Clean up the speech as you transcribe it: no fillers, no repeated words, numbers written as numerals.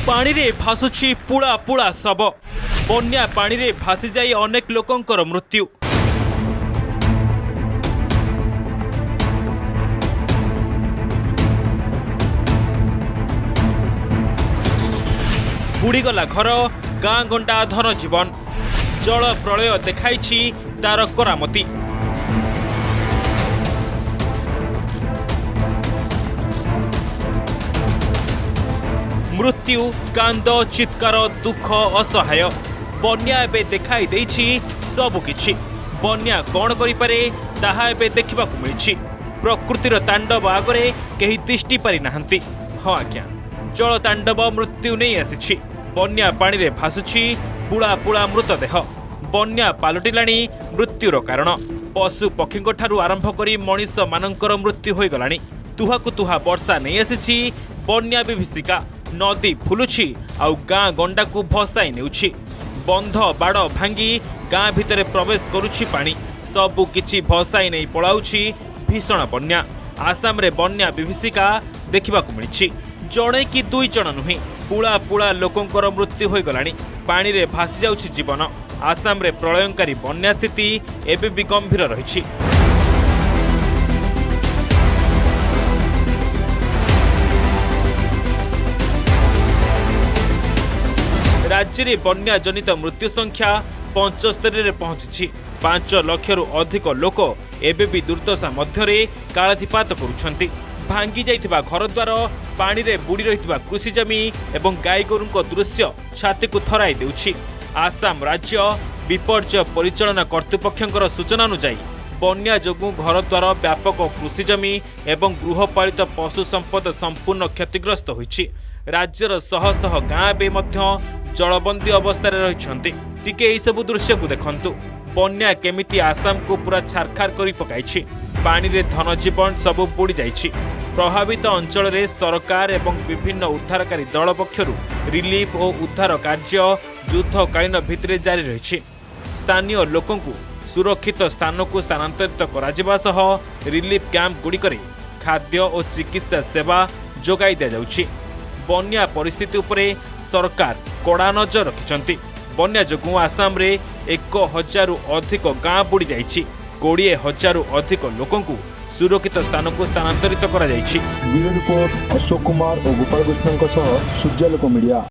ପାଣିରେ ଭାସୁଛି ପୁଳା ପୁଳା ଶବ। ବନ୍ୟା ପାଣିରେ ଭାସିଯାଇ ଅନେକ ଲୋକଙ୍କର ମୃତ୍ୟୁ। ବୁଡ଼ିଗଲା ଘର, ଗାଁ ଗଣ୍ଡା, ଧନ ଜୀବନ। ଜଳ ପ୍ରଳୟ ଦେଖାଇଛି ତାର କରାମତି। ମୃତ୍ୟୁ, କାନ୍ଦ, ଚିତ୍କାର, ଦୁଃଖ ଅସହାୟ। ବନ୍ୟା ଏବେ ଦେଖାଇ ଦେଇଛି ସବୁକିଛି। ବନ୍ୟା କ'ଣ କରିପାରେ, ତାହା ଏବେ ଦେଖିବାକୁ ମିଳିଛି। ପ୍ରକୃତିର ତାଣ୍ଡବ ଆଗରେ କେହି ତିଷ୍ଠି ପାରିନାହାନ୍ତି। ହଁ ଆଜ୍ଞା, ଜଳ ତାଣ୍ଡବ ମୃତ୍ୟୁ ନେଇ ଆସିଛି। ବନ୍ୟା ପାଣିରେ ଭାସୁଛି ପୁଳା ପୁଳା ମୃତଦେହ। ବନ୍ୟା ପାଲଟିଲାଣି ମୃତ୍ୟୁର କାରଣ। ପଶୁ ପକ୍ଷୀଙ୍କ ଠାରୁ ଆରମ୍ଭ କରି ମଣିଷମାନଙ୍କର ମୃତ୍ୟୁ ହୋଇଗଲାଣି। ତୁହାକୁ ତୁହା ବର୍ଷା ନେଇ ଆସିଛି ବନ୍ୟା ବିଭୀଷିକା। ନଦୀ ଫୁଲୁଛି ଆଉ ଗାଁ ଗଣ୍ଡାକୁ ଭସାଇ ନେଉଛି। ବନ୍ଧ ବାଡ଼ ଭାଙ୍ଗି ଗାଁ ଭିତରେ ପ୍ରବେଶ କରୁଛି ପାଣି। ସବୁ କିଛି ଭସାଇ ନେଇ ପଳାଉଛି ଭୀଷଣ ବନ୍ୟା। ଆସାମରେ ବନ୍ୟା ବିଭୀଷିକା ଦେଖିବାକୁ ମିଳିଛି। ଜଣେ କି ଦୁଇ ଜଣ ନୁହେଁ, ପୁଳା ପୁଳା ଲୋକଙ୍କର ମୃତ୍ୟୁ ହୋଇଗଲାଣି। ପାଣିରେ ଭାସି ଯାଉଛି ଜୀବନ। ଆସାମରେ ପ୍ରଳୟଙ୍କାରୀ ବନ୍ୟା ସ୍ଥିତି ଏବେ ବି ଗମ୍ଭୀର ରହିଛି। ରାଜ୍ୟରେ ବନ୍ୟା ଜନିତ ମୃତ୍ୟୁ ସଂଖ୍ୟା 75ରେ ପହଞ୍ଚିଛି। 5 ଲକ୍ଷରୁ ଅଧିକ ଲୋକ ଏବେ ବି ଦୁର୍ଦ୍ଦଶା ମଧ୍ୟରେ କାଳାତିପାତ କରୁଛନ୍ତି। ଭାଙ୍ଗି ଯାଇଥିବା ଘରଦ୍ୱାର, ପାଣିରେ ବୁଡ଼ି ରହିଥିବା କୃଷିଜମି ଏବଂ ଗାଈଗୋରୁଙ୍କ ଦୃଶ୍ୟ ଛାତିକୁ ଥରାଇ ଦେଉଛି। ଆସାମ ରାଜ୍ୟ ବିପର୍ଯ୍ୟୟ ପରିଚାଳନା କର୍ତ୍ତୃପକ୍ଷଙ୍କର ସୂଚନା ଅନୁଯାୟୀ, ବନ୍ୟା ଯୋଗୁଁ ଘରଦ୍ୱାର, ବ୍ୟାପକ କୃଷିଜମି ଏବଂ ଗୃହପାଳିତ ପଶୁ ସମ୍ପଦ ସମ୍ପୂର୍ଣ୍ଣ କ୍ଷତିଗ୍ରସ୍ତ ହୋଇଛି। ରାଜ୍ୟର ଶହ ଶହ ଗାଁ ଏବେ ମଧ୍ୟ ଜଳବନ୍ଦୀ ଅବସ୍ଥାରେ ରହିଛନ୍ତି। ଟିକେ ଏହିସବୁ ଦୃଶ୍ୟକୁ ଦେଖନ୍ତୁ। ବନ୍ୟା କେମିତି ଆସାମକୁ ପୁରା ଛାରଖାର କରି ପକାଇଛି। ପାଣିରେ ଧନଜୀବନ ସବୁ ବୁଡ଼ି ଯାଇଛି। ପ୍ରଭାବିତ ଅଞ୍ଚଳରେ ସରକାର ଏବଂ ବିଭିନ୍ନ ଉଦ୍ଧାରକାରୀ ଦଳ ପକ୍ଷରୁ ରିଲିଫ ଓ ଉଦ୍ଧାର କାର୍ଯ୍ୟ ଯୁଦ୍ଧକାଳୀନ ଭିତ୍ତିରେ ଜାରି ରହିଛି। ସ୍ଥାନୀୟ ଲୋକଙ୍କୁ ସୁରକ୍ଷିତ ସ୍ଥାନକୁ ସ୍ଥାନାନ୍ତରିତ କରାଯିବା ସହ ରିଲିଫ କ୍ୟାମ୍ପ ଗୁଡ଼ିକରେ ଖାଦ୍ୟ ଓ ଚିକିତ୍ସା ସେବା ଯୋଗାଇ ଦିଆଯାଉଛି। ବନ୍ୟା ପରିସ୍ଥିତି ଉପରେ ସରକାର କଡ଼ା ନଜର ରଖିଛନ୍ତି। ବନ୍ୟା ଯୋଗୁଁ ଆସାମରେ 1000ରୁ ଅଧିକ ଗାଁ ବୁଡ଼ି ଯାଇଛି। 20,000ରୁ ଅଧିକ ଲୋକଙ୍କୁ ସୁରକ୍ଷିତ ସ୍ଥାନକୁ ସ୍ଥାନାନ୍ତରିତ କରାଯାଇଛି। ବ୍ୟୁରୋ ରିପୋର୍ଟ, ଅଶୋକ କୁମାର ଓ ଗୋପାଳକୃଷ୍ଣଙ୍କ ସହ ସୂର୍ଯ୍ୟାଲୋକ ମିଡିଆ।